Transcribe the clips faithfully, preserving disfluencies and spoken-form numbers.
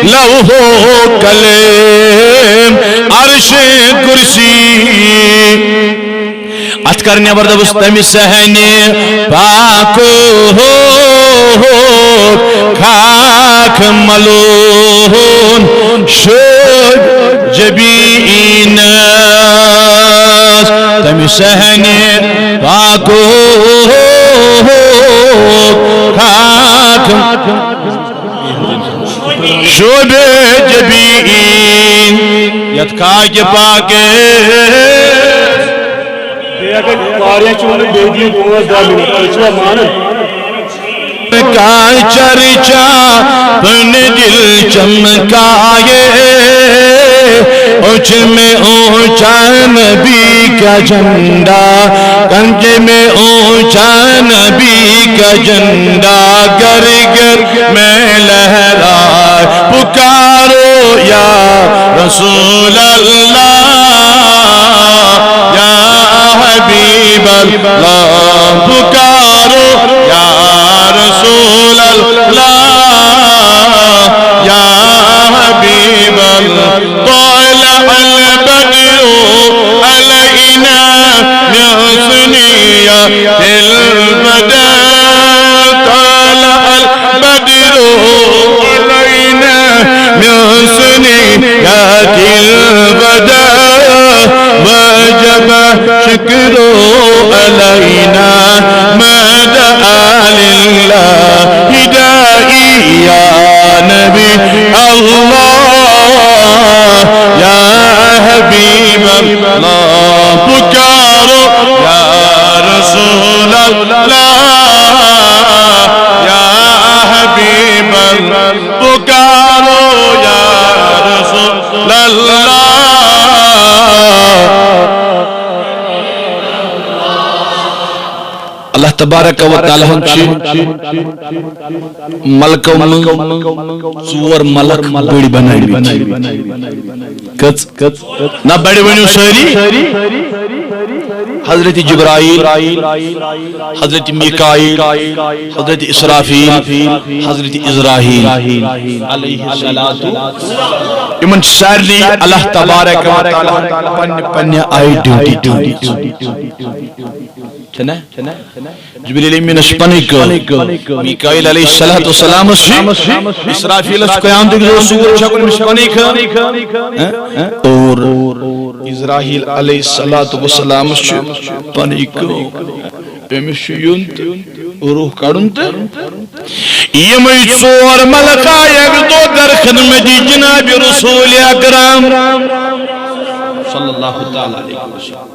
لوح و قلم، عرش کرسی۔ اتھ کر نٮ۪بر، دوٚپُس، تمہِ صحنہِ پاکو خاک ملوٗن شوٗبہِ جبیٖنس۔ تمہِ صحنہِ پاکو خاک شوٗبہِ جبیٖن، یتھ خاکہِ پاکس۔ بیٚیہِ اگر واریاہ چھِ وَنان، بیٚیہِ دِیِو پانٛژھ دَہ مِنَٹ، تُہۍ چھِوا مانان؟ کا چرچا، تم نے دل چمکائے، اونچے میں اونچا نبی کا جھنڈا، گنج میں اونچا نبی کا جھنڈا، گر گر میں لہرائے، پکارو یا رسول اللہ، یا حبیب اللہ، پکارو یا رسول اللہ، یا حبیب اللہ۔ طلع البدر علينا من ثنيات الوداع، طلع البدر علينا من ثنيات الوداع، وجب الشكر علينا ما دعا لله داعي، يا نبي الله، يا حبيب الله، پکارو یا رسول اللہ، یا حبیب اللہ، پکارو یا رسول اللہ۔ اللہ تبارک و تعالیٰ ہن چھِ ملکو منٛز ژور ملک بٔڑۍ بنٲومٕتۍ۔ کٔژ؟ نہ، بڑِ ؤنِو سٲری۔ حضرت جبرائیل، حضرت میکائیل، حضرت اسرافیل، حضرت عزرائیل علیہ الصلوۃ۔ یِمن چھِ سارنٕے اللہ تبارک و تعالیٰ پننہِ پننہِ آیہِ ڈیوٹی تھٲومٕژ۔ چھےٚ نا؟ جبریل امینس چھِ پنٕنۍ کٲم، میکائیل علیہ الصلوۃ والسلامس چھِ، اسرافیلس چھُ قیامتُک دۄہ صور چھکُن، أمِس چھِ پنٕنۍ کٲم۔ ہہ؟ اور عزرائیل علیہ الصلوۃ والسلامس چھِ پنٕنۍ کٲم، أمِس چھُ یُن تہٕ روح کڑُن تہٕ۔ یِمے ژور ملک آیہِ اکہِ دۄہ در خدمت جناب رسول اکرم صلی اللہ تعالیٰ علیہ وسلم۔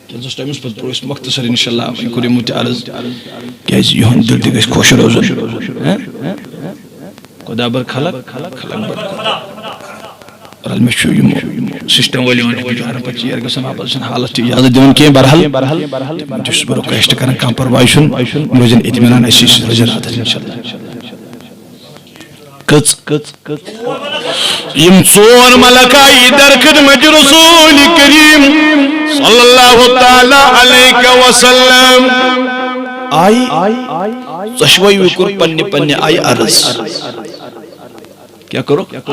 تیٚلہِ اوس ٹایمَس پَتہٕ پرٛوو أسۍ مۄختصر، اِنشاءاللہ، وۄنۍ کوٚر یِمو تہِ عرض، کیٛازِ یِہُنٛد دِل تہِ گژھِ خۄش روزُن۔ ہہ؟ خۄدا بَر خلق، خلق بَر خۄدا۔ بہرحال، مےٚ چھُ یِمو سسٹم وٲلۍ یِوان چھِ بِچارَن پَتہٕ ژیر گژھان واپَس، چھِنہٕ حالت تہِ اِجازت دِوان کینٛہہ۔ بہرحال، تِمَن چھُس بہٕ request کران، کانٛہہ پَرواے چھُنہٕ، یِم روزن اطمینان اَسہِ سۭتۍ، روزن راتَس، اِنشاءاللہ۔ کٔژ؟ یِم ژور ملک آیہِ در خدمت رسول کریم صلی اللہ تعالیٰ علیہ وسلم۔ آیہِ، ژۄشوَے کوٚر پننہِ پننہِ آیہِ عرض۔ کیٛاہ کوٚرُکھ؟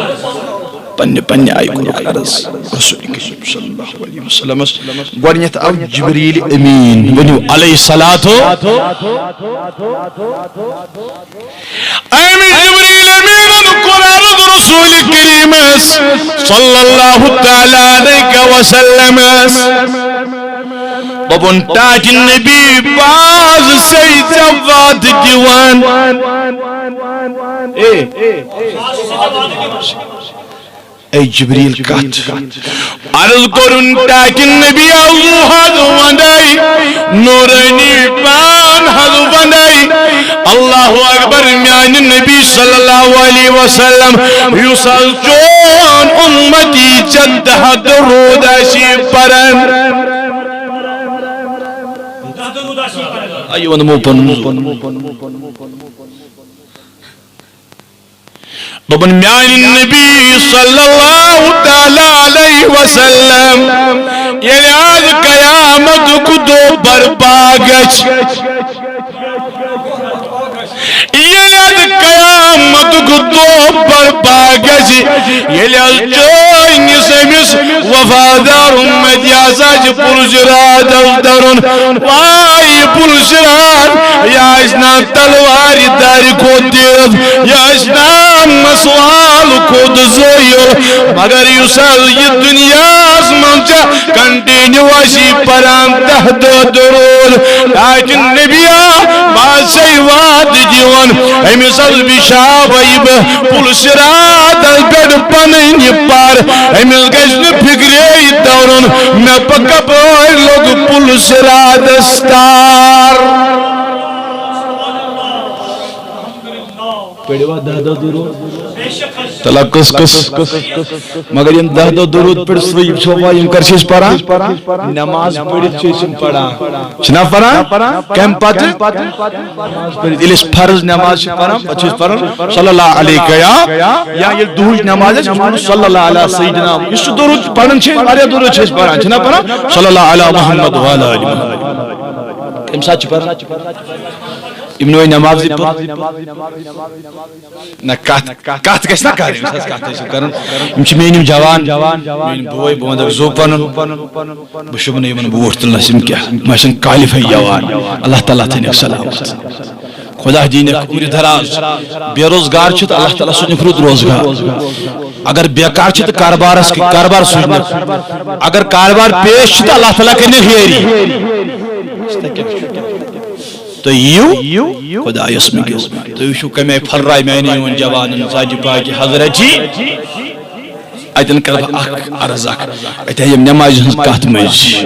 پننہِ پننہِ آیہِ کوٚرُکھ عرض رسول کریم صلی اللہ علیہ وسلمس۔ گۄڈٕنیتھ آو جبریل امین، ؤنِو علیہ الصلوۃ۔ أمۍ جبریل امیٖنن کوٚر عرض رسول کریٖمس صلی اللہ تعالیٰ علیہ وسلمس۔ دوٚپُن، ٹاٹھۍ نبی، بہٕ حظ چھُسے ژےٚ وعدٕ دِوان۔ اے، اے جبریل، کتھ؟ عرض کوٚرُن، ٹاٹھۍ نبی، اللہ حظ وندے، نورانی پان حظ وندے۔ اللہ اکبر، میانہِ نبی صلی اللہ علیہ وسلم، یُس حظ چون اُمتی ژےٚ دَہ درود آسی پران۔ آ، یہِ ووٚن یِمو پنُن۔ دوٚپُن، میانہِ نبی صلی اللہ تعالیٰ علیہ وسلم، ییٚلہِ حظ قیامتُک دۄہ برپا گژھِ، ییٚلہِ حظ قیامتُک دۄہ گژھِ، ییٚلہِ حظ چٲنِس أمِس وفادار اُمتی ہسا چھِ پُل صراطس ترُن۔ واے پُل صراط، یہِ آسہِ نا تلوارِ دارِ کھۄتہٕ تیز، یہِ آسہِ نا مسوال کھۄتہٕ زٲیُل، مگر یُس حظ یہِ دُنیاہس منٛز ژےٚ کنٹینیو آسی پران دہ دۄہ درود، تاکہ نبیا، بہٕ ہسا وعدٕ دِوان، أمِس حظ بِچھاوَے بہٕ پُل صراطس پٮ۪ٹھ پنٕنۍ پر، أمِس گژھِ نہٕ فِکرے ترُن، مےٚ پہ کپٲرۍ لوٚگ پُل صراطس تار۔ پٔرِوا دہ دۄہ درود؟ تلا کس کس۔ مگر یِم دہ دۄہ درود پٔرِتھ سُہ، یِم چھِ وۄنۍ، یِم کر چھِ أسۍ پران؟ نماز پٔرِتھ چھِ أسۍ یِم پران۔ چھِنا پران؟ کَمہِ پتہٕ؟ نماز پٔرِتھ۔ ییٚلہِ أسۍ فرض نماز چھِ پران، پتہٕ چھِ أسۍ پران صلی اللہ علیہ یا، یا ییٚلہِ دُہٕچ نماز آسہِ، أسۍ پران صلی اللہ علیہ سیدنا۔ یُس سُہ درود پران چھِ، واریاہ درود چھِ أسۍ پران، چھِنا پران؟ صلی اللہ علی محمد وعلی آل محمد۔ کَمہِ ساتہٕ چھِ پران؟ یِم نہٕ وۄنۍ نمازٕے پٔر۔ نہ، کتھ، کتھ گژھِ نہ کرٕنۍ، ییٚمِس آسہِ کتھ آسہِ کرُن۔ یِم چھِ میٲنۍ یِم جوان، میٲنۍ بوے، بہٕ ونہٕ زُو پنُن، بہٕ شوٗبہٕ نہٕ یِمن بوٗٹھ تُلنس، یِم کیٛاہ، یِم آسن کالِفے جوان۔ اللہ تعالیٰ تھٲینَکھ سلامت۔ خدا دِینَکھ عمرِ دراز۔ بے روزگار چھِ تہٕ اللہ تعالیٰ سوٗزنَکھ رُت روزگار۔ اگر بیکار چھِ تہٕ کاربارس، کاربار سوٗزنَکھ۔ اگر کاربار پیش چھِ تہٕ اللہ تعالیٰ کٔرِنَکھ ہیری۔ تُہۍ یِیِو خۄدایَس مٔنٛگِو۔ تُہۍ وٕچھِو کَمہِ آیہِ پھٔلرایہِ میٛانہِ یِمَن جوانَن زاجہِ پاجہِ حضرت جی۔ اَتٮ۪ن کَرٕ بہٕ اَکھ عرض اَکھ۔ اَتہِ آیہِ یِم نٮ۪مازِ ہٕنٛز کَتھ مٔنٛزۍ۔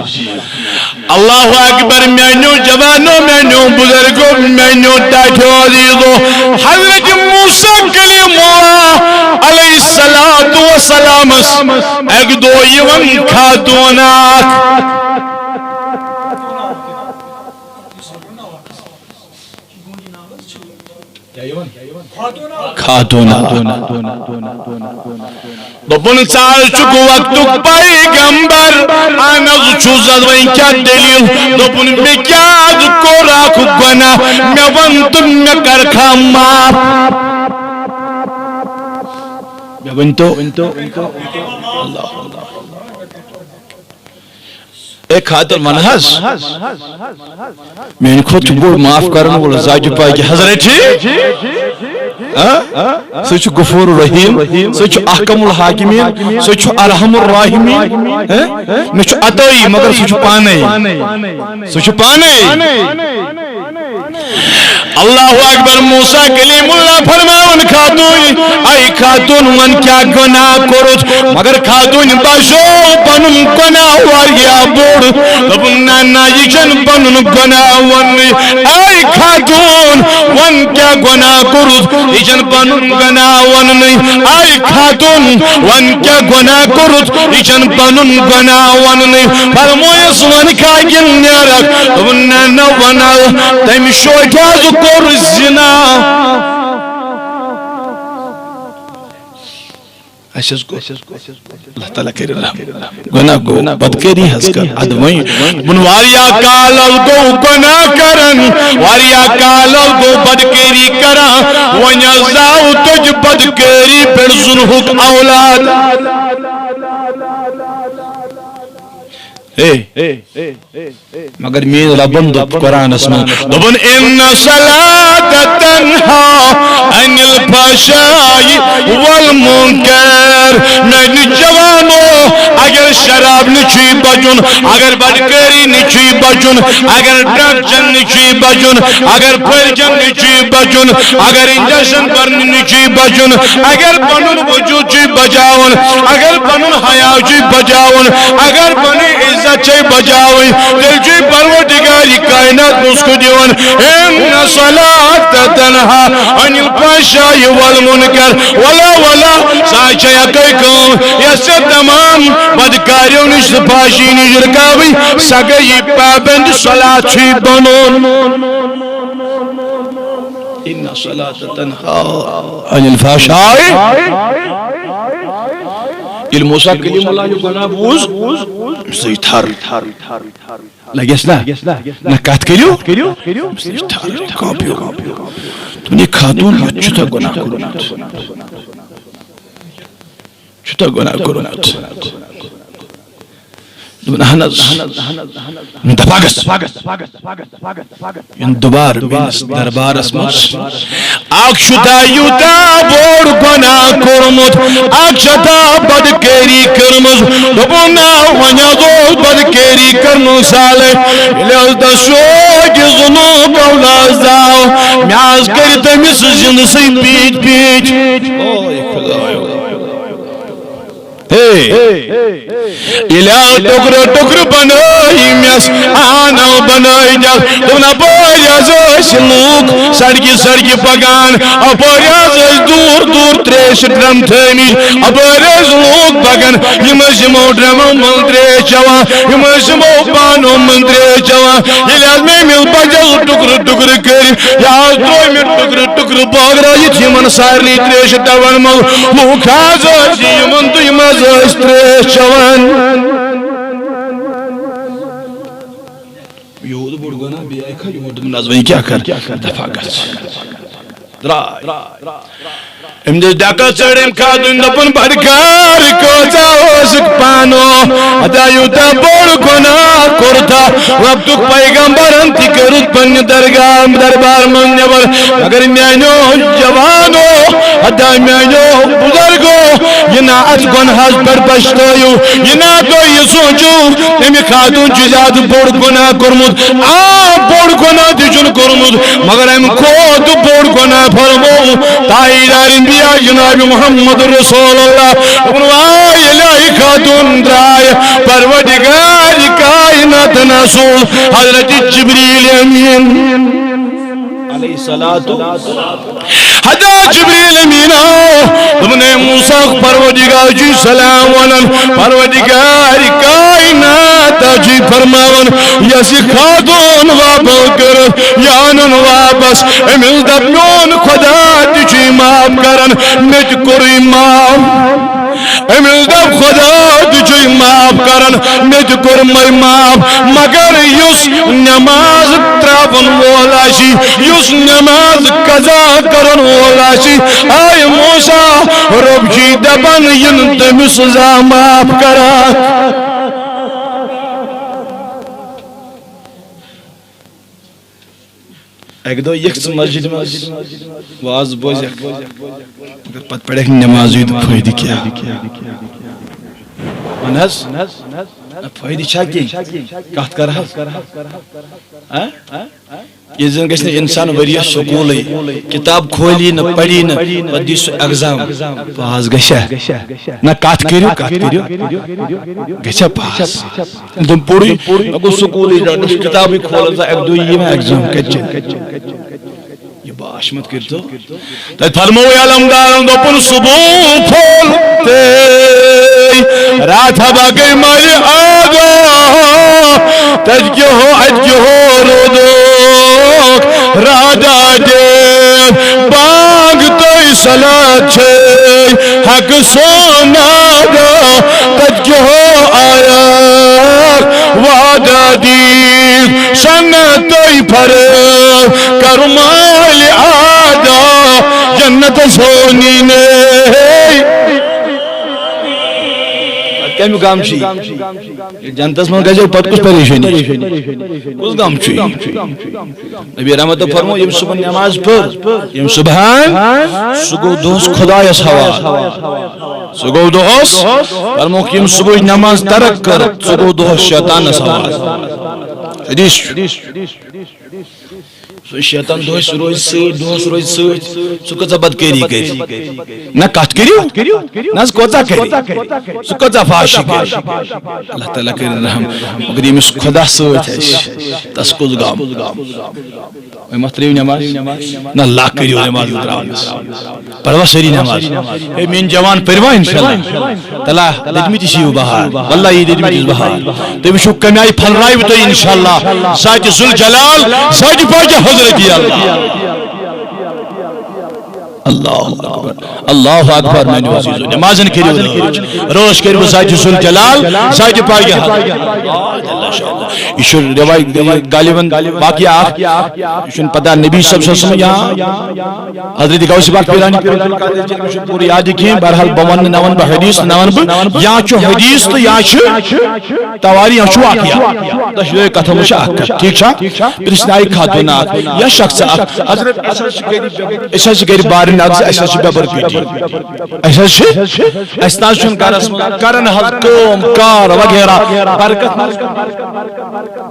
اللہ اکبر، میٛانیو جوانو، میٛانیو بُزرگو، میٛانیو ٹاٹھیو عزیزو۔ حضرت موسیٰ کلیم اللہ علیہ الصلوۃ والسلامس اَکہِ دۄہ یِوان خاتوٗن اَکھ۔ خاتوٗن۔ دوٚپُن، "ژٕ حظ چھُکھ وقتُک پیغمبر؟" "اہن حظ چھُس حظ، وۄنۍ کیٛاہ دٔلیٖل؟" دوٚپُن، "مےٚ کیٛاہ حظ کوٚر اکھ گۄناہ؟ مےٚ وَن تہٕ مےٚ کَرکھا معاف؟" مےٚ ؤنۍتو۔ اللہ۔ اے خاتون، ون حظ، میانہِ کھۄتہٕ چھُ بوٚڑ معاف کرن وول زاجہِ پاجہِ حضرت چھِ۔ ہاں؟ سُہ چھُ غفور رحیم، سُہ چھُ احکم الحاکمین، سُہ چھُ ارحم الراحمین۔ ہاں؟ مےٚ چھُ عطٲیی، مگر سُہ چھُ پانے۔ سُہ چھُ پانے۔ اللہ اکبر، موسیٰ کلیم اللہ فرماوان، "خاتون، اے خاتون، وۄنۍ کیٛاہ گۄناہ کوٚرُتھ؟" مگر خاتون باسیو پنُن گۄناہ واریاہ بوٚڑ۔ دوٚپُن، "نہ، نہ، یہِ چھَنہٕ پنُن گۄناہ وَننٕے۔ اے خاتون، وۄنۍ کیٛاہ گۄناہ کوٚرُتھ؟ یہِ چھَنہٕ پنُن گۄناہ وَننٕے۔ اے خاتون، وۄنۍ کیٛاہ گۄناہ کوٚرُتھ؟ یہِ چھَنہٕ پنُن گۄناہ وَننٕے۔" فرمویس، "وۄنۍ کھا کِنہٕ نیرکھ؟" دوٚپُن، "نہ، نہ، وَن حظ، تٔمۍ شوٹھِ حظ کوٚر زِنا۔" اَسہِ حظ گوٚو۔ اللہ تعالیٰ کٔرِنۍ رحم۔ گۄناہ گوٚو، بدکٲری حظ کٔر۔ اَدٕ وۄنۍ، وۄنۍ واریاہ کال حظ گوٚو گۄناہ کران، واریاہ کال حظ گوٚو بدکٲری کران۔ وۄنۍ حظ زاو تۄہہِ بدکٲری پٮ۪ٹھ زُنہُک اولاد۔ ہے، مگر میٲنۍ ربن دوٚپ قرآنس منٛز، دوٚپُن، "ان الصلاۃ تنہا عن الفحشاء والمنکر۔" میانہِ جوانو، اگر شراب نِش چھُے بچُن، اگر بدکٲری نِش چھُے بچُن، اگر ڈرگ چٮ۪نہٕ نِش چھُے بچُن، اگر پھٔلۍ چٮ۪نہٕ نِش چھُے بچُن، اگر انجیکشن کرنہٕ نِش چھُے بچُن، اگر پنُن وجود چھُے بچاوُن، اگر پنُن حیا چھُے بچاوُن، اگر پنٕنۍ عزت چھے بچاوٕنۍ، تیٚلہِ چھُے پروردگار کائنات نسخہٕ دِوان، "ان الصلاۃ تنہا عن الفحشاء والمنکر۔" ولا، ولا، سۄ چھے اکٲے کٲم، یۄس ژےٚ تمام بدکاریو نِش تہٕ فحشی نِش رُکاوٕنۍ، سۄ گٔے یہِ پابند صلات چھُے بنُن۔ ان الصلاۃ تنہا عن الفحشاء۔ ییٚلہِ موسیٰ کلیم اللہ یہِ گۄناہ بوٗز، أمِس لٔج تھر۔ لگٮ۪س نا؟ نہ، کتھ کٔرِو۔ أمِس لٔج تھر، کانٛپیو۔ دوٚپُن، "یہِ خاتون، یہِ چھُ تۄہہِ گۄناہ کوٚرمُت؟" چھُ تۄہہِ گۄناہ کوٚرمُت؟ دوٚپُن، اہن حظ۔ دپا گژھ۔ یِن دُبارٕ میٲنِس دربارس منٛز۔ اکھ چھُ تۄہہِ یوٗتاہ بوٚڑ گۄناہ کوٚرمُت، اکھ چھےٚ تۄہہِ بدکٲری کٔرمٕژ۔ دوٚپُن، نہ، وۄنۍ حظ اوس بدکٲری کٔرمٕژ سالے۔ ییٚلہِ حظ تس شوقہِ زُنوٗک اولاد زاو، مےٚ حظ کٔرۍ تٔمِس زِنٛدٕ سٕے پیٖٹۍ پیٖٹۍ۔ اوے خۄدایو۔ ہے، ییٚلہِ آو ٹُکرٕ ٹُکرٕ بنٲومس، آنو بنٲومس۔ دوٚپُن، اپٲرۍ حظ ٲسۍ لوٗکھ سڑکہِ سڑکہِ پکان، اپٲرۍ حظ ٲسۍ دوٗر دوٗر تریشہِ ڈرم تھٲومٕتۍ، اپٲرۍ ٲسۍ لوٗکھ پکان، یِم ٲسۍ یِمو ڈرمو منٛز تریش چٮ۪وان، یِم ٲسۍ یِمو بانو منٛز تریش چٮ۪وان۔ ییٚلہِ حظ مےٚ أمِس بچس ٹُکرٕ ٹُکرٕ کٔرۍ، یہِ حظ ترٛوو مےٚ ٹُکرٕ ٹُکرٕ بٲگرٲوِتھ یِمن سارنٕے تریشہِ ڈبن منٛز۔ لوٗکھ حظ ٲسۍ یِمن تہٕ یِم حظ ٲسۍ تریش چٮ۪وان۔ یہِ اوس بوٚڑ گۄناہ، بیٚیہِ آیہِ کھا یور، دوٚپُن، نہ حظ، وۄنۍ کیٛاہ کَرٕ؟ دفعہ گژھ۔ درٛاے۔ أمۍ دِژ ڈکس ژٔڑ أمۍ خاتوٗن، دوٚپُن، بڑکار کۭژاہ ٲسٕکھ پانو، ہتا یوٗتاہ بوٚڑ گۄناہ کوٚرتھا، وقتُک پیغمبرن تہِ کٔرٕتھ پننہِ درگاہ دربار منٛز نٮ۪بر۔ مگر میانیو جوانو، ہتا میانیو بزرگو، یہِ نا اتھ گۄنہس پٮ۪ٹھ پچھتٲیِو، یہِ نا تُہۍ یہِ سوٗنٛچِو، أمۍ خاتوٗن چھُ زیادٕ بوٚڑ گۄناہ کوٚرمُت۔ آ، بوٚڑ گۄناہ تہِ چھُنہٕ کوٚرمُت، مگر امہِ کھۄتہٕ بوٚڑ گۄناہ فرموو تاجدار انبیاء جناب محمد رسول اللہ۔ دوٚپُن، واے الہی خاتوٗن درٛاے پروردگار کائناتن رسول حضرت جبریل امین علیہ الصلوۃ۔ حضرت جبریل امین آو، دوٚپُن، اے موسیٰ، پروردگار چھُے سلام ونان، پروردگار کائنات چھُے فرماوان، یۄس یہِ خاتوٗن واپس کٔر، یہِ انُن واپس۔ أمِس دپ، میون خدا تہِ چھُے معاف کران، مےٚ تہِ کوٚرُے معاف۔ أمِس دوٚپ، خدا تہِ چھُے معاف کران، مےٚ تہِ کوٚرمَے معاف، مگر یُس نماز تراون وول آسہِ، یُس نماز قضا کرن وول آسہِ، اے موسیٰ، رۄب چھُے دپان، یِن تٔمِس سزا معاف کران۔ اکہِ دۄہ یِکھ ژٕ مسجدِ منٛز، واز بوزکھ، مگر پتہٕ پرکھ نہٕ نمازٕے تہٕ فٲیدٕ کیٛاہ؟ وَن حظ، نہ فٲیدٕ چھا کینٛہہ؟ کتھ کر حظ۔ ہاں؟ ییٚلہِ زن گژھِ نہٕ انسان ؤریَس سکوٗلٕے، کتاب کھولی نہٕ، پری نہٕ، پتہٕ دی سُہ ایگزام، پاس گژھِ ہا؟ نہ، کتھ کٔرِو، کتھ کٔرِو، گژھِ ہا پاس؟ تٔمۍ پوٚرُے، مےٚ گوٚو سکوٗلٕے رٹنس، کتابٕے کھولان، زِ اکہِ دۄہ یی مےٚ ایگزام، کتہِ چھِ؟ یہِ باش مت کٔرۍتو۔ تتہِ فرمووُے علمدارن، دوٚپُن، صبح پھوٚل تہٕ راتھ ہبا گٔے مالہِ آدا، تتہِ کیٛاہ ہو، اتہِ کیٛاہ ہو روٗدُکھ رادا دیر، بانگ تہٕ صلات چھے حق سون ادا، تتہِ کیٛاہ ہو آیا وعدہ دیر، سنتٕے فرض کرمال آدا، جنت سونی نے۔ پتہٕ کمیُک غم چھُ؟ ییٚلہِ جنتس منٛز گژھو، پتہٕ کُس پریشٲنی چھِ؟ کُس غم چھُ؟ نبی رحمت فرمو، ییٚمۍ صبحن نماز پٔر، ییٚمۍ صبحن، سُہ گوٚو دۄہس خدایس حوالہٕ۔ سُہ گوٚو دۄہس، فرموکھ، ییٚمۍ صبحٕچ نماز ترک کٔر، سُہ گوٚو دۄہس شیطانس حوالہٕ۔ حدیث چھُ۔ سُہ شیطان دۄہس روزِ سۭتۍ، دۄہس روزِ سۭتۍ، سُہ کۭژاہ بدکٲری کرِ۔ نہ کتھ کٔرِو، نہ حظ کۭژاہ کرِ، سُہ کۭژاہ فحاشی کرِ۔ اللہ تعالیٰ کٔرِن رحم، مگر ییٚمِس خدا سۭتۍ آسہِ، تس کُس غم؟ وۄنۍ ما ترٛٲیِو نٮ۪ماز؟ نہ، لا کٔرِو نٮ۪ماز ترٛاونَس۔ پروا سٲری نٮ۪ماز۔ ہے میٛٲنۍ جوان، پٔروا انشاءاللہ؟ تلا دٔتمٕتۍ چھِ یِیِو بہار۔ واللہ یی دٔتمٕتۍ چھِ بہار۔ تُہۍ وٕچھِو کَمہِ آیہِ پھٔلرایِو تُہۍ انشاءاللہ۔ ذاتِ ذوالجلال، ذاتِ پاکِ حضرت اللہ۔ اللہ اکبر، اللہ اکبر، میانیو عزیزو، نمازن کٔرِو رٲچھ، رٲچھ کٔرِو ذاتِ ذوالجلال، ذاتِ پاک۔ اللہ شاء اللہ۔ یہِ چھُ روایت، غالباً واقعہ اکھ، یہِ چھُنہٕ پتہ نبی صلی اللہ علیہ وسلم یا حضرت غوث پاک پیرانی، مےٚ چھُنہٕ پوٗرٕ یاد یہِ کینٛہہ۔ بہرحال، بہٕ وَنہٕ نہٕ، نہ وَنہٕ بہٕ حدیث، نہ وَنہٕ بہٕ، یا چھُ حدیث تہٕ یا چھُ تواریخ، یا چھُ واقعہ۔ دۄشوے کَتھو منٛز چھِ اکھ کَتھ، ٹھیٖک چھا؟ پرٛژھنایہِ خاتوٗن اکھ یا شخص اکھ، حضرت، أسۍ حظ چھِ گرِ، أسۍ حظ چھِ گرِ بارِ نَتہٕ زٕ، اَسہِ حظ چھِ بے برکتی۔ اَسہِ حظ چھِ، اَسہِ نہ حظ چھُنہٕ گرس منٛز کران حظ کٲم کار وغیرہ، برکت نہ حظ۔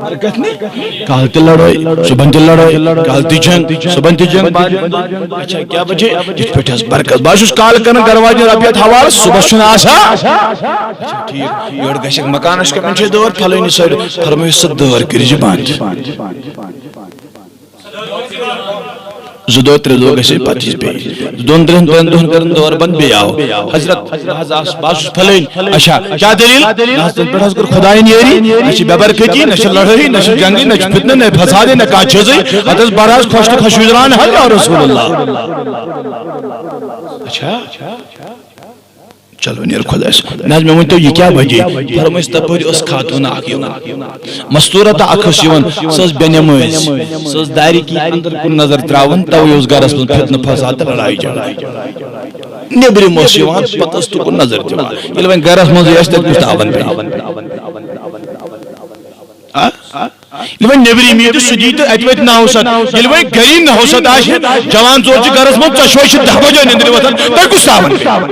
برکت نہٕ۔ کالہٕ تہِ لڑٲے، صبحن تہِ لڑٲے، کالہٕ تہِ جنگ، صبحن تہِ جنگ۔ اچھا، کیٛاہ وجہ؟ یِتھ پٲٹھۍ حظ برکت۔ بہٕ حظ چھُس کالہٕ کران گرٕ واجٮ۪ن رۄپیہِ حوالہٕ، صبحس چھُنہٕ آسان۔ اچھا، ٹھیٖک۔ یورٕ گژھِ مکانس کیٛاہ چھِ دٲر؟ فلٲنی سایڈٕ۔ فرمٲیِو سا دٲر کٔرِو زِ بنٛد۔ زٕ دۄہ، ترٛےٚ دۄہ گژھِ پتہٕ یہِ بیٚیہِ۔ دۄن ترٛٮ۪ن، ترٛٮ۪ن دۄہن کٔرٕن دور بنٛد، بیٚیہِ آو حضرت، نہ حظ آس-، بہٕ حظ چھُس فلٲنۍ۔ اچھا، کیٛاہ دٔلیٖل؟ نہ حظ تَمہِ پٮ۪ٹھ حظ کوٚر خۄدایَن یٲری، نہ چھِ بے برکتی، نہ چھِ لڑٲے، نہ چھِ فتنہٕ، نہ فسادے، نہ کانٛہہ چیٖزٕے۔ اَتھ حظ بڑٕ حظ خۄش تہٕ خۄش وِزران حظ یا رسول اللہ۔ اچھا۔ چلو، نیر خۄدایَس۔ نہ حظ، مےٚ ؤنۍتو، یہِ کیٛاہ وجہ؟ فرمٲیِس، تَپٲرۍ ٲس خاتوٗن اَکھ یِوان، مستوٗرہ تہٕ اَکھ ٲس یِوان، سۄ ٲس بے نٮ۪مٲز، سۄ ٲس دارِ کِنۍ اَندَر کُن نظر ترٛاوان، تَوَے اوس گَرَس منٛز فتنہٕ فساد تہٕ لڑایہِ جھگڑٕ۔ نیٚبرِم اوس یِوان، پَتہٕ ٲس تُکُن نظر دِوان۔ ییٚلہِ وۄنۍ گَرَس منٛزٕے آسہِ، تَتہِ کُس تاوَن پیٚیہِ؟ آ؟ ییٚلہِ وۄنۍ نیٚبرِم یی تہٕ سُہ دی تہٕ اَتہِ وٲتۍ نَو شیٚتھ۔ ییٚلہِ وۄنۍ گَری نَو شیٚتھ آسہِ، جوان ژور چھِ گَرَس منٛز، ژۄشوَے چھِ دَہ بَجے نِندرِ وۄتھان، تۄہہِ کُس تاوَن پیٚیہِ؟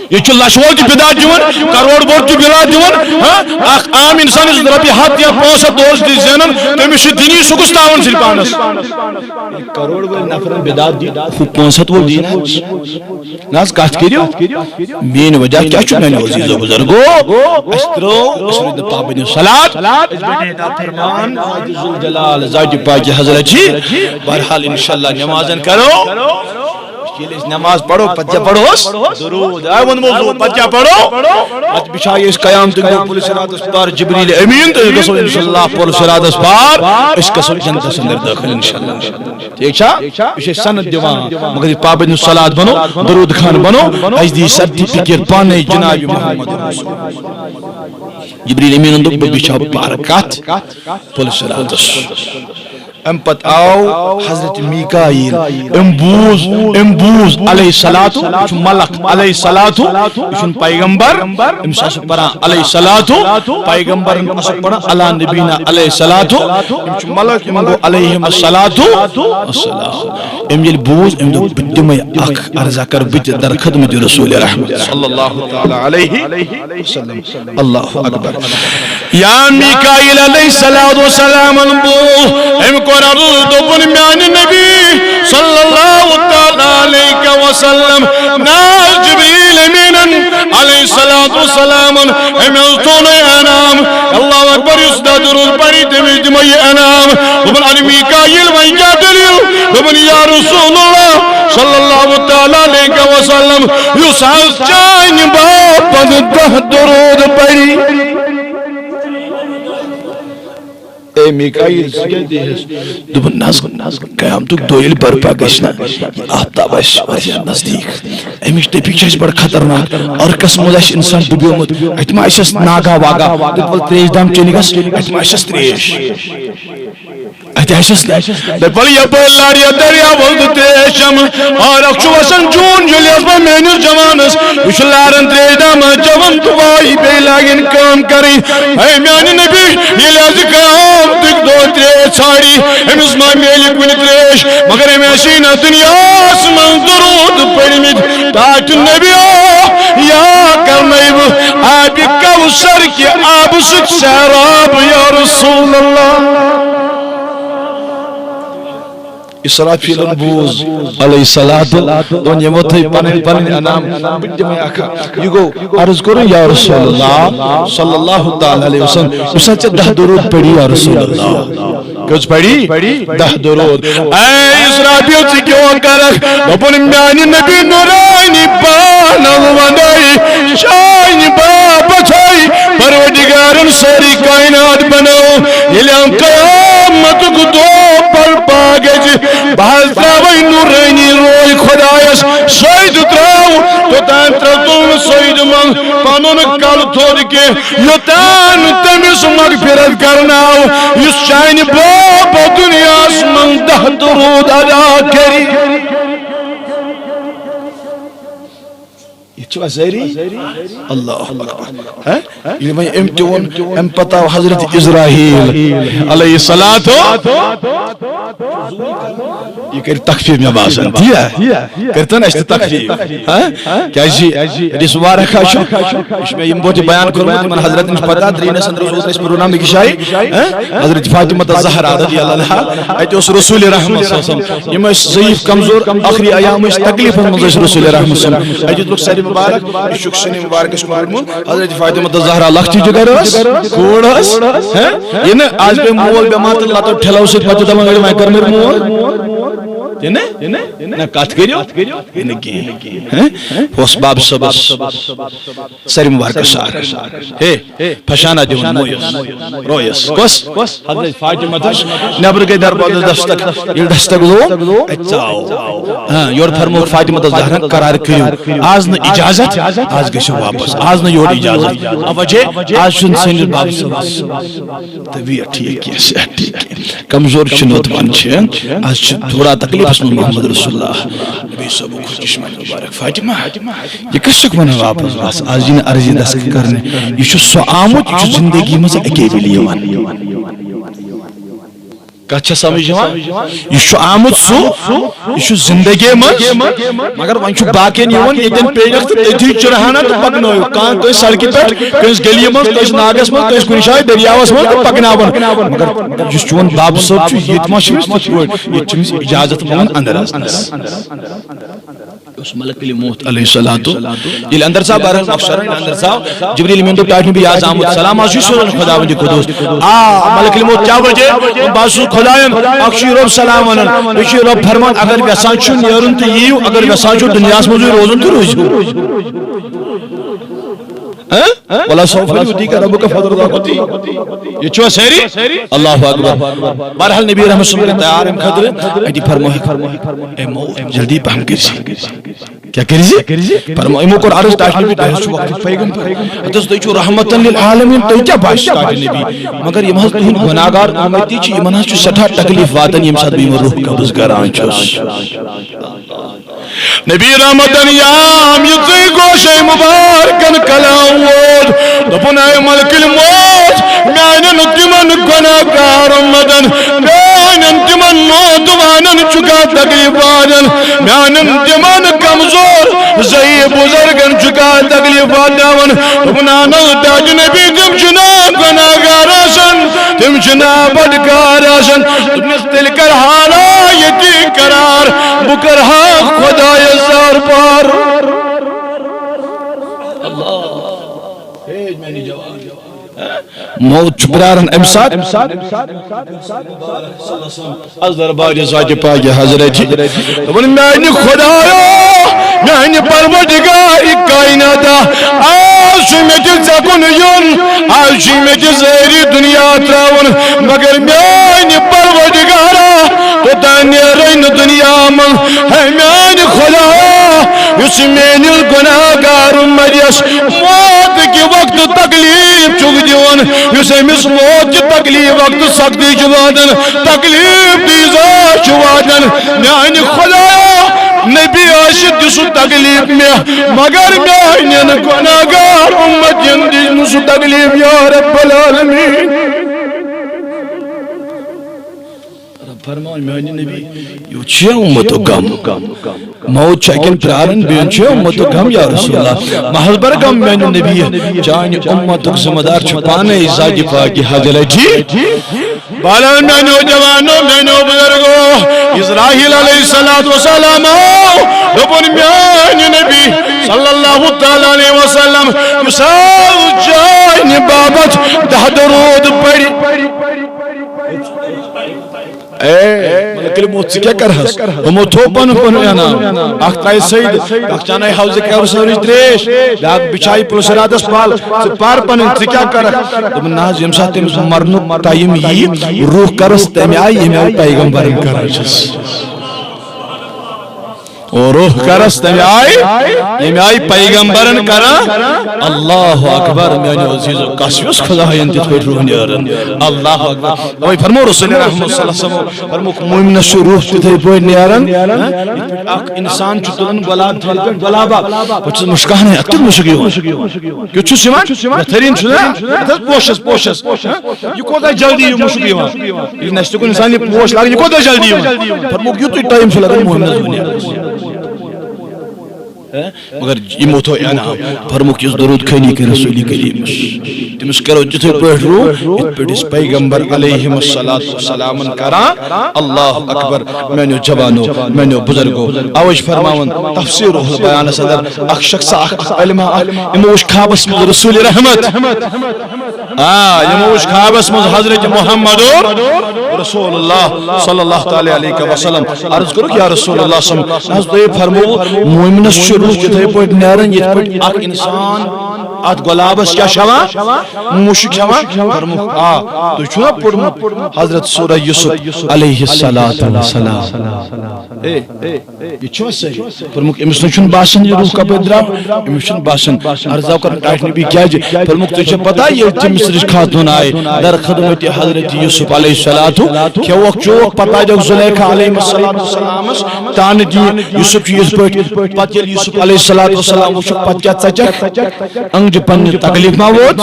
ییٚتہِ چھُ لَچھ وول تہِ بِدعت دِوان، کَرور وول تہِ بِدعت دِوان۔ ہاں، اَکھ عام اِنسان یُس رۄپیہِ ہَتھ یا پانٛژھ ہَتھ دۄہَس دی زینان، تٔمِس چھُ دِنی، سُہ کُس تاوَن ژھٕنہِ پانَس؟ کَرور وٲلۍ نفرَن بِدعت دی، ہُہ پانٛژھ ہَتھ وول دی نہ حظ؟ نہ حظ، کَتھ کٔرِو۔ میٲنۍ وجہ کیٛاہ چھُ میانیو عزیزو بزرگو؟ اَسہِ ترٲو، أسۍ روٗدۍ نہٕ پابندِ صلات، أسۍ بنے نافرمان ذاتِ ذوالجلال، ذاتِ پاکِ حضرت جی۔ بہرحال، انشاءاللہ نمازن کرو۔ ییٚلہِ أسۍ نماز پرو، پتہٕ کیٛاہ پرو أسۍ؟ درود۔ آے ووٚنمو زو، پتہٕ کیٛاہ پرو؟ پتہٕ بِچھایہِ أسۍ قیام تہٕ گوٚو پُل صراطس پار جبریل امین تہٕ أسۍ گژھو انشاءاللہ پُل صراطس پار، أسۍ گژھو جنتس اندر دٲخل انشاءاللہ۔ ٹھیٖک چھا؟ یہِ چھِ أسۍ سند دِوان، مگر یہِ پابندِ صلات بنو، درود خان بنو، اَسہِ دی سرٹیفکیٹ پانے جناب محمد رسول۔ جبریل امیٖنن دوٚپ، بہٕ بِچھاو پارٕ کتھ؟ پُل صراطس۔ امہِ پتہٕ آو حضرت میکائیل، أمۍ بوٗز، أمۍ بوٗز علیہ الصلوۃ، یہِ چھُ ملک علیہ الصلوۃ، یہِ چھُنہٕ پیغمبر، أمِس آسہٕ پران علیہ الصلوۃ، پیغمبرن آسہٕ پران علی نبینا علیہ الصلوۃ، یِم چھِ ملک، یِمن گوٚو علیہم الصلوۃ والسلام۔ أمۍ ییٚلہِ بوٗز، أمۍ دوٚپ، بہٕ تہِ دِمے اکھ عرضہ، کر بہٕ تہِ در خدمت رسول رحمت صلی اللہ تعالی علیہ وسلم۔ اللہ اکبر۔ یا میکائیل علیہ الصلوۃ والسلام بوٗز، أمۍ کوٚر عرض، دوٚپُن، میانہِ نبی صلی اللہ تعالی علیہ وسلم، نہ حظ جبریل امیٖنن علیہ الصلوۃ والسلام، أمۍ حظ تھوٚو نہٕ انعام۔ اللہ اکبر، یُس دَہ درود پری، تٔمِس دِمو یہِ انعام۔ دوٚپُن، اَدٕ میکائیل، وۄنۍ کیٛاہ دٔلیٖل؟ دوٚپُن، یا رسول اللہ صلی اللہ تعالی علیہ وسلم، یُس حظ چانہِ باپتھ دَہ درود پری۔ اے میکائیل، ژٕ کیٛاہ دِیٖہَس؟ دوٚپُن، نہ حظ، قیامتُک دۄہ ییٚلہِ برپا گژھِ نا، یہِ آفتاب آسہِ واریاہ نزدیٖک۔ اَمِچ تٔپی چھِ اَسہِ بڑٕ خطرناک۔ عرقس منٛز آسہِ اِنسان ڈُبیومُت، اَتہِ ما آسٮ۪س ناگا واگا؟ دَپہِ، وَلہٕ ترٛیش دام چیٚنہِ گژھ، اَتہِ ما آسٮ۪س ترٛیش؟ اَتہِ آسٮ۪س نہٕ۔ دَپہِ، وَلہٕ یَپٲرۍ لارِ یَتھ دٔریاوَس بہٕ ترٛیش چَمہٕ۔ عرق چھُ وَسان جوٗن جُلیَس منٛز میٛٲنِس جوانَس۔ یہِ چھُ لاران ترٛیش دام چٮ۪وان تہٕ وایہِ بیٚیہِ لاگن کٲم کَرٕنۍ۔ اے میانہِ نبی، ییٚلہِ حظ یہِ قیامتٕکۍ دۄہ ترٛیش ژھانڈِ، أمِس ما میلہِ کُنہِ ترٛیش؟ مگر أمۍ آسی نہ دُنیاہَس منٛز درود پٔرمٕتۍ۔ تاکہِ نبی آو، یا کرنٲوِ آبِ کوثر کہِ آبہٕ سۭتۍ سیراب، یا رسول اللہ۔ اسرافیلن بوٗز علیہ الصلوۃ، دوٚپُن، یِمو تھٲے پنٕنۍ پنٕنۍ انعام، بہٕ تہِ دِمے اکھ اکھ۔ یہِ گوٚو عرض کوٚرُن، یا رسول اللہ صلی اللہ تعالی علیہ وسلم، یُس ہا ژےٚ دَہ درود پٔری، یا رسول اللہ۔ کٔژ پٔری؟ دَہ درود۔ اے اسرافیل، ژٕ کیٛاہ کرکھ؟ دوٚپُن، میانہِ نبی نورانی پانو وندے، چانہِ باپتھے پروردگارن سٲری کائنات بنٲو۔ ییٚلہِ ہم قیامتُک دۄہ برپا گژھِ، بہٕ حظ ترٛاوے نورانی پنُن کل تھوٚد کینٛہہ، یوٚتام تٔمِس مغفرت کرناو، یُس چانہِ باپتھ دُنیاہس منٛز دَہ درود ادا کرِ۔ یہِ چھُوا سٲری؟ اللہ اکبر۔ ہہ؟ ییٚلہِ وۄنۍ أمۍ تہِ ووٚن، اَمہِ پتہٕ آو حضرت عزرائیل علیہ الصلوۃ۔ یہِ کرِ تخفیف، مےٚ باسان، تی یا؟ کٔرۍتن اَسہِ تہِ تخفیف۔ ہہ؟ کیازِ حدیث مبارک چھُ، یہِ چھُ مےٚ یِم بوتہِ بیان کوٚرمُت، یِمن حضرتن چھِ پتہ، درینس اندر اوس اوترٕ أسۍ پروگرام أکِس جایہِ، ہہ؟ حضرت فاطمہ الزہرا رضی اللہ عنہا، اَتہِ اوس رسول رحمت صلی اللہ علیہ وسلم، یِم ٲسۍ ضعیف کمزور، ٲخری ایام ٲسۍ، تکلیفن منٛز ٲسۍ رسول رحمت صلی اللہ علیہ وسلم۔ اَتہِ دیُتکھ سرِ مبارک، یہِ چھُکھ سِنہِ مبارکس کھوٗرمُت۔ حضرت فاطمہ الزہرا لۄکٹی جگر ٲس، کوٗر ٲس، ہہ؟ یہِ نہٕ آز پیٚیہِ مول بٮ۪مار تہٕ لتو ٹھیلو سۭتۍ، پتہٕ چھِ دپان، "أڑۍ وۄنۍ کر مےٚ مول۔" یہِ نہٕ؟ نہ، کتھ کٔرِو، یہِ نہٕ کینٛہہ۔ ہہ؟ اوس بب صٲبس سرِ مبارکس سار۔ ہے، فشانہ دِوان مویس، رویس۔ کۄس؟ حضرت فاطمہ تس۔ نٮ۪برٕ گٔے دروازس دستک۔ ییٚلہِ دستک لوگ، اَتہِ ژاو۔ ہاں، یورٕ فرمووُکھ فاطمہ تس زہرا، قرار کٔرِو۔ آز نہٕ اجازت، آز گٔژھِو واپس۔ آز نہٕ یورٕ اجازت۔ اَوَے چھے، آز چھُنہٕ سٲنِس بابہٕ صٲبس طبیعت ٹھیٖک کینٛہہ، صحت ٹھیٖک کینٛہہ۔ کمزور چھِ نوتوان چھِ۔ آز چھِ تھوڑا تکلیفس منٛز محمد رسول اللہ۔ نبی صٲبُک خۄش چشمہ مبارک فاطمہ۔ یہِ کَس چھَکھ وَنان واپس وَس؟ آز یی نہٕ عرض یہِ دستک کرنہِ۔ یہِ چھُ سُہ آمُت، یہِ چھُ زندگی منٛز اَکے وِلہِ یِوان۔ کَتھ چھےٚ سمجھ یِوان؟ یہِ چھُ آمُت سُہ، یہِ چھُ زندگی منٛز، مگر وۄنۍ چھُ باقین یِوان ییٚتٮ۪ن پیٚیَکھ تہٕ تٔتھی چِرہانہ تہٕ پکنٲیِو۔ کانٛہہ کٲنٛسہِ سڑکہِ پٮ۪ٹھ، کٲنٛسہِ گلی منٛز، کٲنٛسہِ ناگس منٛز، کٲنٛسہِ کُنہِ جایہِ دٔریاوس منٛز تہٕ پکناوان۔ مگر یُس چون بب صٲب چھُ، ییٚتہِ ما چھِ أمِس تِتھ پٲٹھۍ؟ ییٚتہِ چھِ أمِس اجازت منٛگان اندر اژنس۔ اوس ملک الموت علیہ الصلوۃ۔ ییٚلہِ اندر ژاو، بہرحال مۄخصرن ییٚلہِ اندر ژاو، جبریل امین دوٚپ، "ٹاٹھۍ نبی، یہِ حظ آمُت سلام، آز چھُے سوزان خداوندِ قدوس۔" آ، ملک الموت کیٛاہ وجہ؟ بہٕ حظ چھُس خدایم، اکھ چھُ یہِ رۄب سلام ونان، بیٚیہِ چھُ یہِ رۄب فرمان، اگر یژھان چھُ نیرُن تہٕ یِیِو، اگر یژھان چھُ دُنیاہس منٛزٕے روزُن تہٕ روٗزِو۔ ہہ؟ ولا سوف یؤتیک ربک فترضی۔ یہِ چھُوا سٲری؟ اللہ اکبر۔ بہرحال نبی رحمت صلی اللہ علیہ وسلم تیار امہِ خٲطرٕ۔ اَتہِ فرمٲیِکھ، "اے موت، جلدی پہم کٔرۍ زِ۔" کیٛاہ کٔرۍ زِ؟ فرمٲو، یِمو کوٚر عرض، "تۄہہِ چھُو، تۄہہِ حظ چھُو وقت پیغمبر۔ اَتہِ حظ تُہۍ چھِو رحمتن للعالمین، تُہۍ کیٛاہ باسہِ تاج نبی؟" مگر یِم حظ تُہٕنٛدۍ گۄناہ گار اُمتی چھِ، یِمن حظ چھُ سٮ۪ٹھاہ تکلیف واتان، ییٚمہِ ساتہٕ بہٕ یِمن روح قبض کران چھُس۔ نبی رحمتن یام یُتھُے گوشے مبارکن کلام ووت، دوٚپُن، "اے ملک الموت، میانٮ۪ن تِمن گۄناہ گار امتن، میانٮ۪ن تِمن نوجوانن چھُکھا تکلیف واتان، میانٮ۪ن تِمن کمزور ضعیف بزرگن چھُکھا تکلیف واتناوان؟" دوٚپُن، "اہن حظ، تاج نبی، تِم چھِنہ گۄناہ گار آسان، تِم چھِنہ بدکار آسان۔" دوٚپنس، "تیٚلہِ کر حالا ییٚتی قرار، بہٕ کرٕ ہا خۄدایس دربار۔" اللہ۔ موت چھُ پراران امہِ ساتہٕ۔ از دربار ذات پاک حضرت۔ دوٚپُن، "میانہِ خدایا، میانہِ پروردگار کائناتا، آز چھُ مےٚ تہِ ژےٚ کُن یُن، آز چھُ مےٚ تہِ ظٲہری دُنیا ترٛاوُن، مگر میانہِ پروردگارا، توٚتام نیرے نہٕ دُنیا منٛز۔ ہے میانہِ خدایا، یُس میٲنِس گۄناہ گار امتس موت کہِ وقتہٕ تکلیف چھُکھ دِوان، یُس أمِس موت کہِ تکلیف وقتہٕ سختی چھِ واتان، تکلیف دیٖزا چھُ واتان، میانہِ خدایا، نبی آسہِ دِ سُہ تکلیف مےٚ، مگر میانٮ۪ن گۄناہ گار امتن دِی نہٕ سُہ تکلیف، یا رب العالمین۔" رب فرماوان، میانہِ نبی، یہِ چھُ امتُک غم۔ موت چھُ اکٮ۪ن پراران، بیٚیہِ چھُ امتُک غم، یا رسول اللہ۔ محض بر غم میانہِ نبی، چانہِ امتُک ذمہ دار چھُ پانے ذاتِ پاکِ حضرت جی۔ بالن میانیو جوانو، میانیو بزرگو، اسرائیل علیہ الصلوۃ والسلام آو، دوٚپُن، میانہِ نبی صلی اللہ تعالیٰ علیہ وسلم، یُس آو چانہِ باپتھ دَہ درود پٔرِ۔ اے ملک الموت، ژٕ کیٛاہ کرہس؟ یِمو تھوو پنُن پنُن انعام۔ اکھ ترایہِ سید، اکھ چانایہِ حوض کوثرٕچ تریش، بیاکھ بچھایہِ پُلصراتس پل۔ ژٕ پر پنٕنۍ، ژٕ کیٛاہ کرکھ؟ دوٚپُن، نہ حظ، ییٚمہِ ساتہٕ تٔمِس مرنُک ٹایم ییہِ، روح کرس تمہِ آیہِ، ییٚمہِ آیہِ پیغمبرن کران چھِس۔ روح کرس تمہِ آیہِ، ییٚمہِ آیہِ پیغمبرن کران۔ اللہ اکبر، میانیو عزیزو، کس یُس خداین تِتھ پٲٹھۍ روح نیران۔ اللہ اکبر۔ اوے فرمو رسول رحمت صلی اللہ علیہ وسلم، فرموکھ، مومنس چھُ روح تِتھے پٲٹھۍ نیران، ہاں؟ یِتھ پٲٹھۍ اکھ انسان چھُ تُلان گۄلاب تھلہِ پٮ۪ٹھ، گۄلابا، پتہٕ چھُس مُشکانٕے، اتھ کیُتھ مُشُک یِوان؟ کیُتھ چھُس یِوان؟ بہتریٖن چھُ نا؟ یتھ حظ پوشس، پوشس، ہاں؟ یہِ کوتاہ جلدی یہِ مُشُک یِوان؟ ییٚلہِ نَسہِ تہِ کُنہِ اِنسان یہِ پوش لاگہِ، یہِ کوتاہ جلدی یِوان؟ فرمووُکھ، یُتُے ٹایم چھُ لگان مومنَس دُنیاہَس منٛز۔ ہہ؟ مگر یِمو تھوٚو انعام، فرمووُکھ، یُس درود خٲنی کَرِ رسول کریٖمَس، تٔمِس کرو تِتھے پٲٹھۍ روح، یِتھ پٲٹھۍ أسۍ پیغمبر علیہ الصلوۃ والسلامن کران۔ اللہ اکبر، میانیو جوانو، میانیو بزرگو، اوے چھِ فرماوان تفسیر روح البیانس اندر، اکھ شخص، اکھ، اکھ علمہ، اکھ، یِمو وٕچھ خوابس منٛز رسول رحمت۔ آ، یِمو وٕچھ خوابس منٛز حضرت محمد رسول اللہ صلی اللہ تعالیٰ علیہ وسلم۔ عرض کوٚرُکھ، یا رسول اللہ صلی اللہ علیہ وسلم، نہ حظ تۄہہِ فرمووُ، مومنس چھُ روح یِتھے پٲٹھۍ نیران، یِتھ پٲٹھۍ اکھ انسان اتھ گۄلابس کیٛاہ چھُ ہٮ۪وان؟ مُشُک چھُ ہٮ۪وان۔ فرمووُکھ، آ، تُہۍ چھُو نا پوٚرمُت حضرت سورہ یوسف علیہ الصلوۃ والسلام؟ ہے، یہِ چھُوا صحیح؟ فرمووُکھ، أمِس نہ چھُنہٕ باسان یہِ روح کپٲرۍ درٛاو، أمِس چھُنہٕ باسان۔ عرض آو کرنہٕ، ٹاٹھۍ نبی کیٛازِ؟ فرمووُکھ، تُہۍ چھا پتہ، ییٚلہِ تٔمِس رِش خاتوٗن آیہِ در خدمت حضرت یوسف علیہ الصلوۃ، کھیووکھ چوک، پتہٕ آیہِ جنیکھا علیہ الصلوۃ والسلامس تانہٕ دِنہِ، یوسف چھُ یِتھ پٲٹھۍ۔ پتہٕ ییٚلہِ یوسف علیہ الصلوۃ والسلام وٕچھُکھ، پتہٕ کیٛاہ ژچکھ؟ انگجہِ پننہِ تکلیف ما ووت؟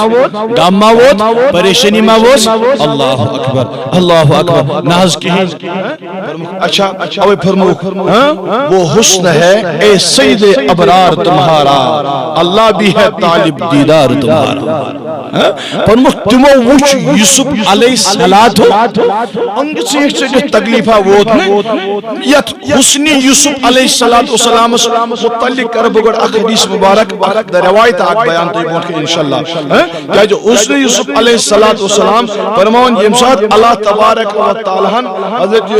غم ما ووت؟ پریشانی ما ووت؟ اللہ اکبر، اللہ اکبر۔ نہ حظ کِہیٖنۍ۔ فرمووُکھ، اچھا، اوے فرمووُکھ، ہاں؟ وہ حسن ہے اے سید ابرار تمہارا، اللہ بھی ہے طالب دیدار تمہارا۔ ہاں؟ فرمووُکھ، تِمو وُچھ یوسف علیہ الصلوۃ، انگہٕ ژیٖٹھۍ ژٔٹِتھ تکلیفہ ووت نہٕ، یتھ حسن یوسف علیہ الصلوۃ والسلامس متعلق کرٕ بہٕ گۄڈٕ اکھ حدیث مبارک، اکھ روایت اکھ بیان تۄہہِ برونٛٹھ کنہِ انشاءاللہ۔ ہاں؟ کیازِ حسن یوسف علیہ الصلوۃ والسلام فرماوان، ییٚمہِ ساتہٕ اللہ تبارک و تعالیٰ ہن حضرت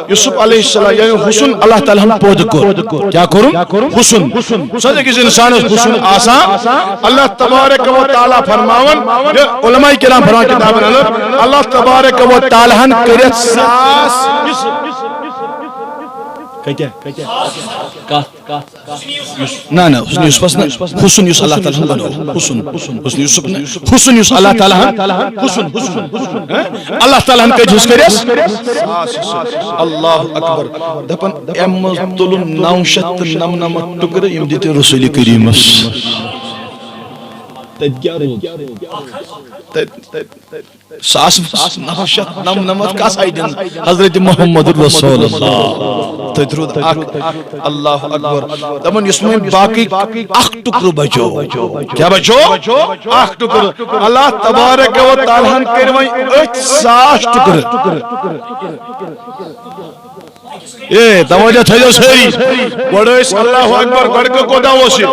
یوسف علیہ السلام، یعنی حسن اللہ تعالیٰ ہن پٲدٕ کوٚر۔ کیٛاہ کوٚرُن؟ حسن۔ سُہ أکِس انسانس حسن آسان، اللہ تبارک و تعالیٰ فرماوان، یہِ علماء کرام فرماوان کتابن اندر، اللہ تبارک و تعالیٰ ہن کٔرِتھ ساس۔ کتہِ؟ کتھ؟ نہ، نہ، حسن یوسفس نہ، حسن یُس اللہ تعالیٰ ہن بنوو، حسن، حسن یوسف نہ، حسن یُس اللہ تعالیٰ ہن، حسن، حسن، حسن، ہاں؟ اللہ تعالیٰ ہن کٔتۍ حصہٕ کٔرِس؟ اللہ اکبر۔ دپان، امہِ منٛز تُلُن نو شیٚتھ تہٕ نمنمتھ ٹُکرٕ، یِم دِتۍ رسول کریٖمس۔ تتہِ کیٛاہ روٗد؟ تتہِ، تتہِ، ساس نو شیٚتھ نمنمتھ کس آیہِ دِنہٕ؟ حضرت محمد رسول اللہ۔ تتہِ روٗد اکھ، اللہ اکبر۔ دپان، یُس وۄنۍ باقٕے اکھ ٹُکرٕ بچو۔ کیٛاہ بچو؟ اکھ ٹُکرٕ۔ اللہ تبارک و تعالیٰ ہن کٔرۍ وۄنۍ أتھۍ ساس ٹُکرٕ۔ اے، توجہ تھٲیِو سٲری۔ گۄڈٕ ٲسۍ اللہ اکبر، گۄڈٕ کوٗتاہ اوس یہِ؟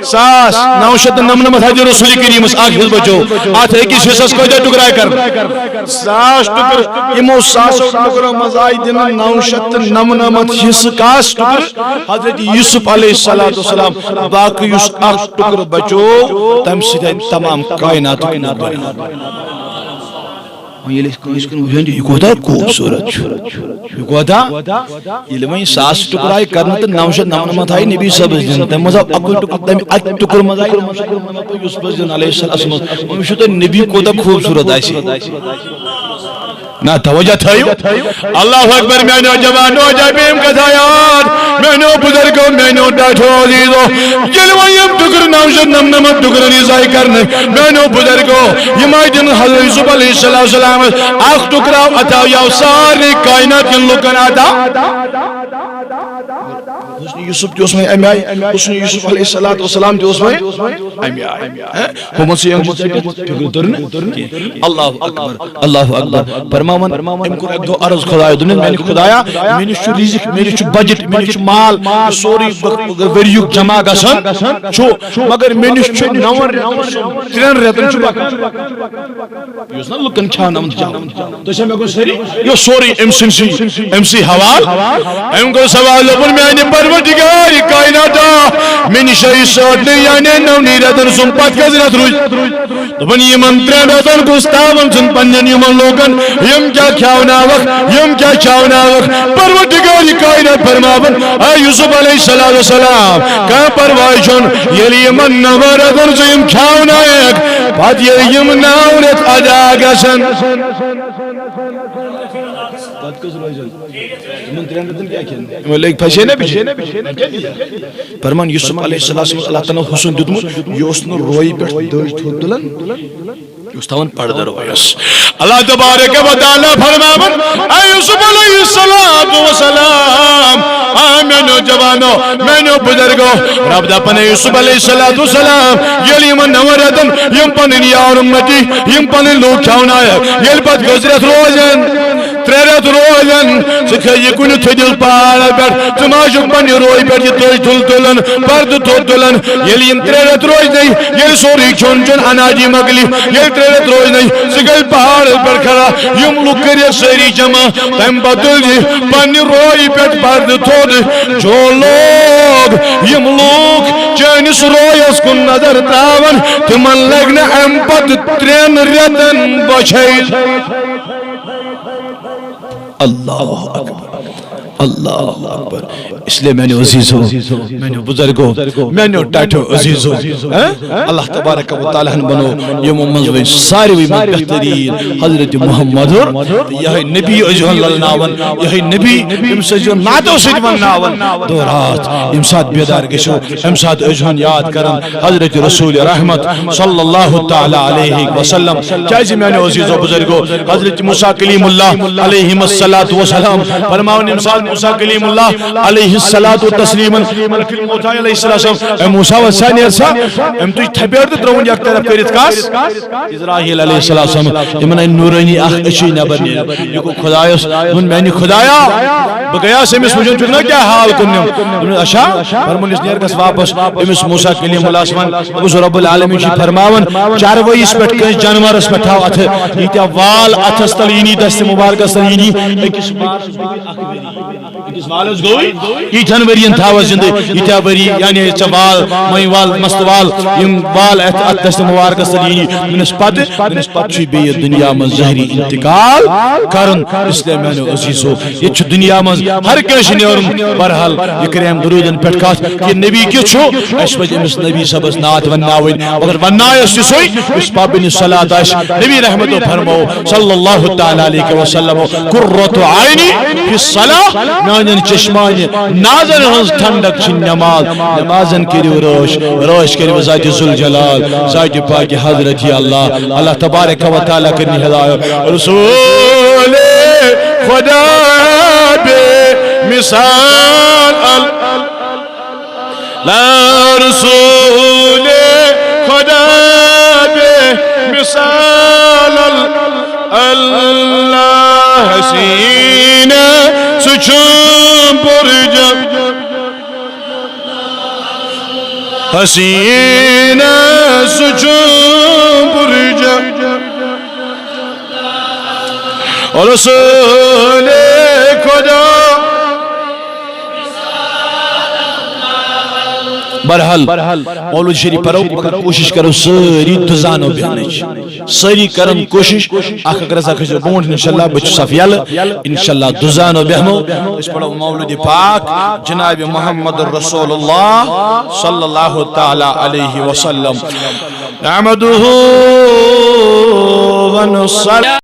ساس نو شیٚتھ تہٕ نمنمتھ حضرت رسول کریٖمس اکھ حصہٕ بچو۔ اتھ أکِس حصس کۭتیاہ ٹُکرٕ آیہِ کرنہٕ؟ ساس ٹُکرٕ۔ یِمو ساسو ٹُکرو منٛز آیہِ دِنہٕ نو شیٚتھ تہٕ نمنمتھ حصہٕ کس ٹُکرٕ؟ حضرت یوسف علیہ الصلوۃ والسلام۔ باقٕے یُس اکھ ٹُکرٕ بچو، تمہِ سۭتۍ آیہِ تمام کائناتُک نور بنیو۔ وۄنۍ ییٚلہِ أسۍ کٲنٛسہِ کُن وٕچھان چھِ، یہِ کوٗتاہ خوٗبصوٗرت چھُ، یہِ کوٗتاہ، ییٚلہِ وۄنۍ ساس ٹُکرٕ آیہِ کرنہٕ تہٕ نو شیٚتھ نمنمتھ آیہِ نبی صٲبس دِنہٕ، تَمہِ منٛز آو اکُے ٹُکرٕ، تَمہِ اَکہِ ٹُکرٕ منٛز آیہِ نو شیٚتھ نمنمتھ یوسفس دِنہٕ علیہ السلام۔ وۄنۍ وٕچھِو تُہۍ نبی کوٗتاہ خوٗبصوٗرت آسہِ۔ نہ، توجہ تھٲیِو۔ اللہ اکبر، میانیو جوانو، جاے پیٚیِم کتھا یاد۔ میانیو بزرگو، میانیو ٹاٹھیو عزیزو، ییٚلہِ وۄنۍ یِم ٹُکرٕ نو شیٚتھ نمنمتھ ٹُکرٕ ریزاے کرنہٕ، میانیو بزرگو، یِم آیہِ دِنہٕ حضرت یوسف علیہ السلام اکھ ٹُکرٕ، عطا یہِ آو سارنٕے کائنات کٮ۪ن لُکن عطا۔ حسن یوسف تہِ اوس وۄنۍ امہِ آیہِ، حسن یوسف علیہ الصلوۃ والسلام تہِ اوس وۄنۍ امہِ آیہِ۔ ہُمن سۭتۍ أنٛدرٕ ژٔٹِتھ فِکرِ توٚر نہٕ کینٛہہ۔ اللہ اکبر، اللہ اکبر۔ فرماوان، أمۍ کوٚر اَکہِ دۄہ عرض خدایَس، دوٚپنَس، میٛانہِ خدایا، مےٚ نِش چھُ رِزِق، مےٚ نِش چھُ بجٹ، مےٚ نِش چھُ مال، یہِ سورُے ؤ-، ؤریُک جمع گژھان چھُ، مگر مےٚ نِش چھُ نَوَن رٮ۪تَن سُنٛد، ترٛٮ۪ن رٮ۪تَن چھُ پَکان۔ یُس نہ لُکَن کھیٛاوناوُن چھُ چاوُن۔ تُہۍ چھا مےٚ گوٚو سٲری؟ یہِ اوس سورُے أمۍ سٕنٛدسٕے، أمۍ سٕے حوال۔ أمۍ کوٚر سوال، دوٚپُن، میٛانہِ پروردگار کائناتا، مےٚ نِش آیہِ ساڑنٕے یعنی نَونٕے رٮ۪تن سُنٛد پتہٕ کٔژ رٮ۪تھ روٗدۍ؟ دوٚپُن، یِمن ترٛٮ۪ن رٮ۪تن گوٚژھ تاوان ژھُن پننٮ۪ن یِمن لوٗکن، یِم کیٛاہ کھیاوناوکھ، یِم کیٛاہ کھیاوناوکھ۔ پروردگار کائنات فرماوان، اے یوسف علیہ الصلوۃ والسلام، کانٛہہ پرواے چھُنہٕ، ییٚلہِ یِمن نَون رٮ۪تن ژٕ یِم کھیاوناوکھ، پتہٕ ییٚلہِ یِم نَو رٮ۪تھ ادا گژھن۔ پتہٕ کٔژ روزن؟ یِمن ترٛٮ۪ن رٮ۪تن کیٛاہ کھٮ۪ن؟ یِمن لٔگۍ پھسے نا بِچٲرۍ۔ فرمان یوسف علیہ السلام اوس اللہ تعالیٰ ہن حسن دیُتمُت، یہِ اوس نہٕ رویہِ پٮ۪ٹھ دٔج تھوٚد تُلان، یہِ اوس تھاوان پردٕ رویس۔ اللہ تبارک و تعالیٰ فرماوان، اے یوسف علیہ الصلوۃ والسلام، آ میانیو جوانو، میانیو بزرگو، رب دپان، اے یوسف علیہ الصلوۃ والسلام، ییٚلہِ یِمن نَون رٮ۪تن یِم پنٕنۍ یار اُمتی، یِم پنٕنۍ لوٗکھ کھیاوناوکھ، ییٚلہِ پتہٕ کٔژ رٮ۪تھ روزن؟ ترٛےٚ رٮ۪تھ روزن، ژٕ کھٔسۍ یہِ کُنہِ تھٔدِس پہاڑس پٮ۪ٹھ، ژٕ ما چھُکھ پننہِ رویہِ پٮ۪ٹھ یہِ تٔج تُل تُلان، پردٕ تھوٚد تُلان؟ ییٚلہِ یِم ترٛےٚ رٮ۪تھ روزنَے، ییٚلہِ سورُے کھیوٚن چیوٚن اناجی مۄکلہِ، ییٚلہِ ترٛےٚ رٮ۪تھ روزنَے، ژٕ گٔے پہاڑس پٮ۪ٹھ کھڑا، یِم لُکھ کٔرِتھ سٲری جمع، تَمہِ پتہٕ تُلۍ زِ پننہِ رویہِ پٮ۪ٹھ پردٕ تھوٚد۔ جو لوگ، یِم لوٗکھ چٲنِس رویس کُن نظر تراون، تِمن لگہِ نہٕ اَمہِ پتہٕ ترٛٮ۪ن رٮ۪تن بۄچھے۔ اللہ اکبر، اللہ اکبر۔ اس لیے میانیو عزیزو، میانیو بزرگو، میانیو ٹاٹھیو عزیزو، ہاں؟ اللہ تبارک و تعالیٰ ہن بنو یِمو منٛز وۄنۍ ساروٕے منٛز بہتریٖن حضرت محمد۔ تہٕ یِہوٚے نبی ٲسۍ زِہون للناوان، یِہوٚے نبی ییٚمِس ٲسۍ زِہون نعتو سۭتۍ ونناوان دۄہ راتھ۔ ییٚمہِ ساتہٕ بیدار گٔژھِو، اَمہِ ساتہٕ ٲسۍ زِہون یاد کران حضرت رسول رحمت صلی اللہ تعالیٰ علیہ وسلم۔ کیازِ میانیو عزیزو بزرگو، حضرت موسیٰ کلیم اللہ علیہ الصلوۃ والسلام فرماوان، ییٚمہِ ساتہٕ موسیٰ کلیم اللہ علیہ الصلوۃ والتسلیم ملک الموت علیہ السلام، اے موسیٰ وسا نیر سا، أمۍ تُج تھپیڑ تہٕ ترٛووُن یک طرف کٔرِتھ کس؟ اسرائیل علیہ السلام۔ یِمن آیہِ نورٲنی اکھ أچھی نٮ۪بر نیرِتھ۔ یہِ گوٚو خۄدایس ووٚن، میانہِ خۄدایا، بہٕ گٔیاس أمِس وٕچھُن، چھُکھ نا کیٛاہ حال کوٚرنم؟ دوٚپُن، اچھا، فرمووُن، یُس نیر گژھ واپس۔ أمِس موسیٰ کلیم اللہ صٲبن، دوٚپُس، رب العالمین چھُ فرماوان، چاروٲیِس پٮ۪ٹھ کٲنٛسہِ جانورس پٮ۪ٹھ تھاو اتھٕ، ییٖتیٛاہ وال اتھس تل یِنی، دستِ مُبارکس تل یِنی، أکِس أکِس والس گوٚوٕے ییٖتٮ۪ن ؤرین تھاوس زِندٕ، ییٖتیٛاہ ؤری یعنی ژےٚ وال، مٔنٛزۍ وال، مستہٕ وال، یِم وال اَتھ، اَتھ دستِ مُبارکس تل یِنی، وٕنِس پتہٕ، وٕنِس پتہٕ چھُے بیٚیہِ دُنیا منٛز ظٲہری انتقال کرُن۔ اس لیے میانیو عزیزو، ییٚتہِ چھُ دُنیا منٛز ہر کٲنٛسہِ نیرُن۔ بہرحال، یہِ کریم درودن پٮ۪ٹھ کتھ کہِ نبی کیُتھ چھُ، اَسہِ پزِ أمِس نبی صٲبس نعت ونناوٕنۍ، مگر وننایس تہِ سُے یُس پابند صلات آسہِ۔ نبی رحمتو فرمو صلی اللہ تعالیٰ علیہ وسلم، قرۃ عینی فی الصلاۃ، میانٮ۪ن چشمانِ نازن ہٕنٛز ٹھنڈک چھِ نماز۔ نمازن کٔرِو رٲچھ، رٲچھ کٔرِو ذاتِ ذوالجلال، ذاتِ پاکِ حضرتِ اللہ۔ اللہ تبارک و تعالیٰ کٔرِن ہدایت۔ رسول خدا بے مثال ال-، لا رسول خدا بے مثال ال-، اللہ حسین سُہ چھُم پُرجم، حسین سُہ چھُم پُرجم۔ رسول خدا۔ بہرحال، مولود شریف پرو، مگر کوٗشِش کرو سٲری دُزانو بیٚہنٕچ۔ سٲری کرن کوٗشِش، اکھ اکھ رژھا کھٔسِو برونٛٹھ، انشاءاللہ بہٕ چھُس صف یلہٕ، انشاءاللہ دُزانو بیٚہمو۔ أسۍ پرو مولود پاک جناب محمد رسول اللہ صلی اللہ تعالیٰ علیہ وسلم۔ نحمده ونصلي